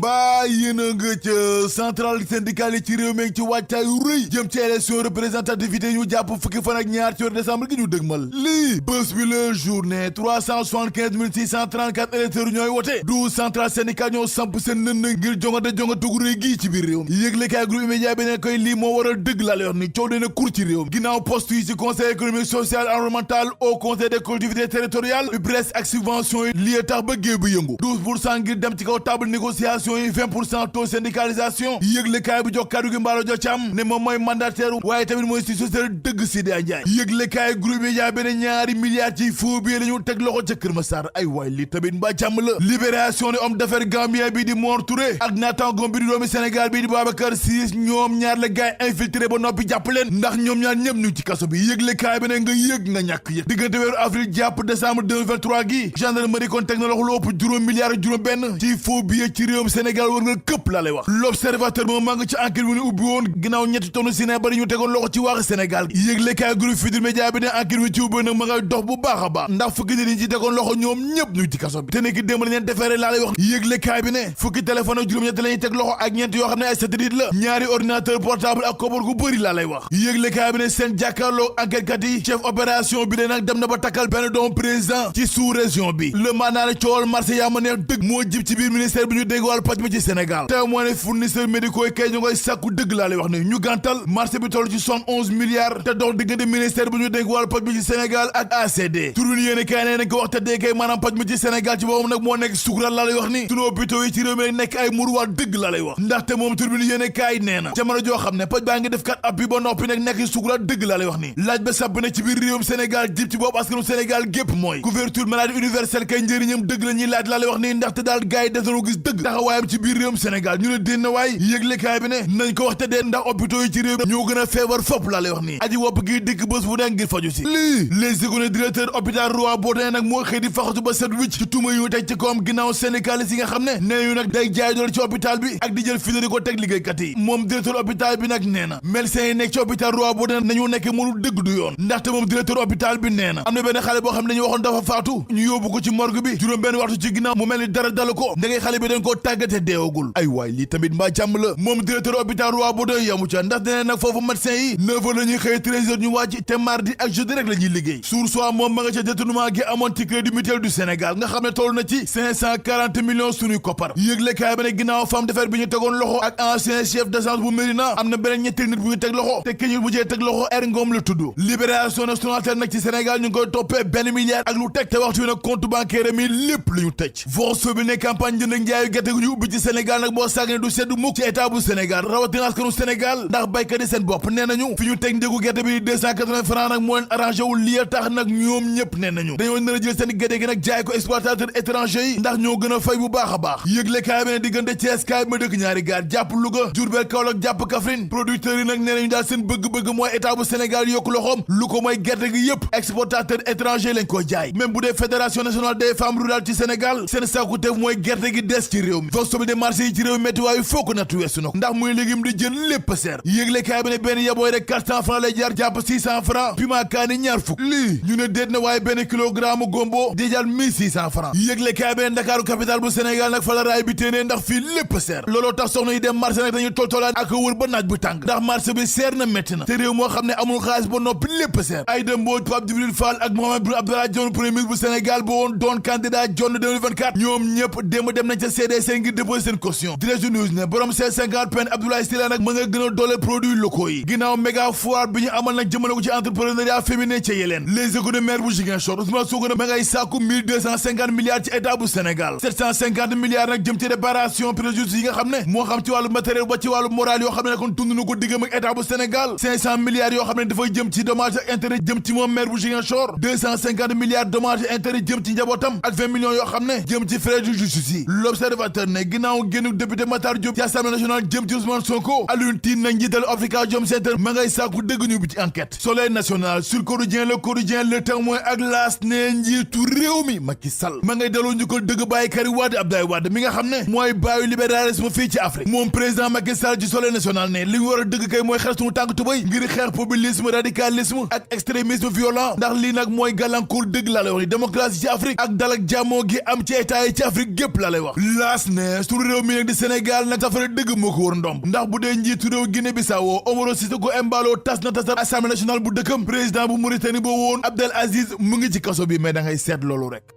mbaa yéen a nga ca centrale syndicale yi ci réew mi ci wàccaayu rëy jëm ci élection représentativité ñu jàpp fukki fan ak ñaar ci weeru décembre gi ñu dëgmal lii bés bi la journée 375 634 électeurs ñooy wote 12 centrale syndicale ñoo samp seen nënd ngir jongante gu rëy gii ci biir réew mi yëglekaay groupe média bi ne koy lii moo waral dëgg laa lay wax ni coow dina kur ci réew mi ginnaaw poste yi ci conseil économique social environnemental au conseil des collectivités territoriales UPRES ak subvention yi lii tax ba géew bi yëngu 12% ngir dem ci kaw table négociation yi 20% taux syndicalisation yëglekaay bi jox kaddu gi Mballo Dia Thiam ne moom mooy mandataire waaye tamit mooy si société dëgg Sidya Ndiaye yëglekaay groupe média bi ne ñaari milliards ci faux billets la ñu teg loxo ca Kër Massar ay waay li tamit mbaa jàmm la libération ne homme d'affaires gambien bi di Mor Touré ak naataangoom bi di doomi Sénégal bi di Babacar Ciss ñoom ñaar la gaay infiltré ba noppi jàpp leen ndax ñoom ñaar ñëpp ñu ci kaso bi yëglekaay bi ne nga yëg nga ñàkk yëg diggante weeru avril jàpp décembre 2023 gi gendarmerie kon teg na loxo lu ëpp juróom milliards juróom benn ci faux billets ci réewum Sénégal war nga këpp laa lay wax l'observateur moom maa ngi ci enquête bu ñu ubbi woon ginnaaw ñetti tonne ciné bari ñu tegoon loxo ci waaxi Sénégal yëglekaay groupe Futurs Médias bi ne enquête bi ci ubbi nag ma ngay dox bu baax a baax ndax fukki nit ñi ci tegoon loxo ñoom ñëpp ñu ci kaso bi te nekk démb la ñeen defeere laa lay wax yëglekaay bi ne fukki téléphone ak juróom-ñett la ñuy teg loxo ak ñeent yoo xam ne ay satellite la ñaari ordinateur portable ak kobar gu bëri laa lay wax yëglekaay bi ne seen jàkkaarloo enquête kat yi chef opération bi de nag dem na ba takkal benn doomu président ci sous région bi le maanaam ne coowal marché yaa ma neex dëgg moo jib ci biir ministère bi ñu dégg wàllu paj mi ci Sénégal te moo ne fournisseurs médicaux yi kay ñu ngoy sàkku dëgg laa lay wax ne ñu gàntal marché bi toll ci 71 milliards te dox diggante ministère bi ñu dégg wàllu paj mi ci Sénégal ak ACD turbine yéene kaay nee nañ ko wax te dee kay maanaam paj mi ci Sénégal ci boppam nag moo nekk sukuraat laa lay wax ni sunu hôpitaux yi ci réew mi nag nekk ay muruwaat dëgg laa lay wax ndaxte moom turbine yéene kaay nee na jamono joo xam ne paj baa ngi def kat ab bi ba noppi nag nekk sukuraat dëgg laa lay wax ni laaj ba sàbb na ci biir réewum Sénégal jib ci bopp askanu Sénégal gépp mooy couverture maladie universelle kay njëriñam dëgg la ñuy laaj laa lay wax ni ndaxte daal gars yi def nañu gis dëgg taxawaayam ci biir réewum Sénégal ñu ne dénn waay yëglekaay bi ne nañ ko wax te dee ndax hôpitaux yi ci réew ñoo gën a feebar fopp laa lay wax nii aji wopp gi dikk bés bu nekk ngir faju si lii les économies directeur hôpital Roi Baudouin nag moo xëy di faxatu ba set wicc ci tuuma yu teg ci kawam ginnaaw syndicaliste yi nga xam ne nee ñu nag day jaay doole ci hôpital bi ak di jël fii di ko teg liggéeykat yi moom directeur hôpital bi nag nee na médecins yi nekk ci hôpital Roi Baudouin nañu nekk mënu dëgg du yoon ndaxte moom directeur hôpital bi nee na am na benn xale boo xam ne dañu waxoon dafa faatu ñu yóbbu ko ci morgue bi juróom benn waxtu ci ginnaaw mu mel ni dara dalu ko ndegay xale bi dañ koo tàggate deewagul ay waay lii tamit mbaa jàmm la moom directeur hôpital Roi Baudouin yamu ca ndax nee nag foofu médecins yi 9 heures la ñuy xëy 13 heures ñu wàcc te mardi ak jeudi rek la ñuy liggéey suur soit moom ma nga ca détournement gi amoon ci crédit mutuel du Sénégal nga xam ne toll na ci 540 millions suñuy koppar yëglekaay ba ne ginnaaw femme d'affaires bi ñu tegoon loxo ak ancien chef d'agence bu Médina am na beneen ñetti nit bu ñu teg loxo te ki ñu mujjee teg loxo Ngom la tudd libération nationale nag ci Sénégal ñu ngi koy toppee benn milliard ak lu teg te waxtu wi nag compte bancaire mi lépp lu ñu tëj Vox bi ne campagne jënd ak njaayu gerte gu ñu ubbi ci Sénégal nag boo sàggane du seddu mukk ci état bu Sénégal rawatina askanu Sénégal ndax baykat yi seen bopp nee nañu fi ñu teg njëgu gerte bi 280 francs nag moo leen arrangé wul lii tax nag ñoom ñëpp nee nañu dañoo nar a jël seen gerte gi nag jaay ko exploitateur étranger yi ndax ñoo gën a fay bu baax a baax yëglekaay bi ne diggante Thiès kaay ma dëkk ñaari gaar jàpp Louga Diourbel Kaolack jàpp Kaffrine producteurs yi nag nee nañu daal seen bëgg-bëgg mooy état bu Sénégal yokku loxoom lu ko mooy gerte gi yëpp exportateur étranger lañ ko jaay même bu dee fédération nationale des femmes rurales ci Sénégal seen sàkkuteef mooy gerte gi des ci réew mi Vox bi de marché yi ci réew mi métti waayu foo ko nattu weesu na ko ndax muy légume di jën lépp seer yëglekaay bi ne benn yabooy rek 400 francs lay jaar jàpp 600 francs piment kaani ñaar fukk lii ñu ne déet na waaye benn kilogramme gombo di jar 1600 francs yëglekaay bi ne Ndakaaru capital bu Sénégal nag fa la raay bi téenee ndax fii lépp seer looloo tax soxna yi dem marché nag dañuy toltolaan ak wër ba naaj bu tàng ndax marché bi seer na métti na te réew moo xam ne amul xaalis ba noppi lépp seer Aïda Mbodj Pape Djibril Fall ak Mohamed Boun Abdallah Dionne premier ministre bu Sénégal ba woon doon candidat Dionne 2024 ñoom ñëpp démb dem nañ ca CDC ngir déposer seen caution Direct News ne borom C50 pen Abdoulaye Sylla nag ma nga gën a doole produits locaux yi ginnaaw méga foire bi ñu amal nag jëmale ko ci entrepreneuriat féminin ca yeleen les économies bu Ziguinchor Ousmane Sonko nag ma ngay sàkku 1250 milliards ci état bu Sénégal 750 milliards nag jëm ci réparation préjudice yi nga xam ne moo xam ci wàllu matériel ba ci wàllu moral yoo xam ne kon tund na ko diggam ak état bu Sénégal 500 milliards yoo xam ne dafay jëm ci dommage ak intérêt jëm ci moom maire bu Ziguinchor 250 milliards dommage ak intérêt jëm ci njabootam ak 20 millions yoo xam ne jëm ci frais de justice yi l'observateur ne ginnaaw génn député Matar Diop ci Assemblée nationale jëm ci Ousmane Sonko Alioune Tine nag njiital Afrikajom Center ma ngay sàkku dëgg ñu bi ci enquête Soleil national Sud Quotidien Le Quotidien Le Témoin ak L'As ne njiitu réew mi Macky Sall ma ngay daloo ñu ko dëgg bàyyi Karim Wade Abdoulaye Wade mi nga xam ne mooy bàyyi libéralisme fii ci Afrique moom président Macky Sall ci Soleil national ne li ñu war a dëgg kay mooy xeex suñu tànk tubéy ngir xeex populisme radicalisme ak extrémisme violent ndax lii nag mooy gàllankoor dëgg laa lay wax ni démocratie ci Afrique ak dal ak jàmmoo gi am ci état yi ci Afrique gépp laa lay wax L'As ne suñu réew mi nag di Sénégal nag safara dëgg moo ko war ndomb ndax bu dee njiitu réew Guinée Bissau Umaro Sissoco Embalo tas na tasar assemblée nationale bu dëkkam président bu Mauritanie boo woon Abdel Aziz mu ngi ci kaso bi mais da ngay seet loolu rek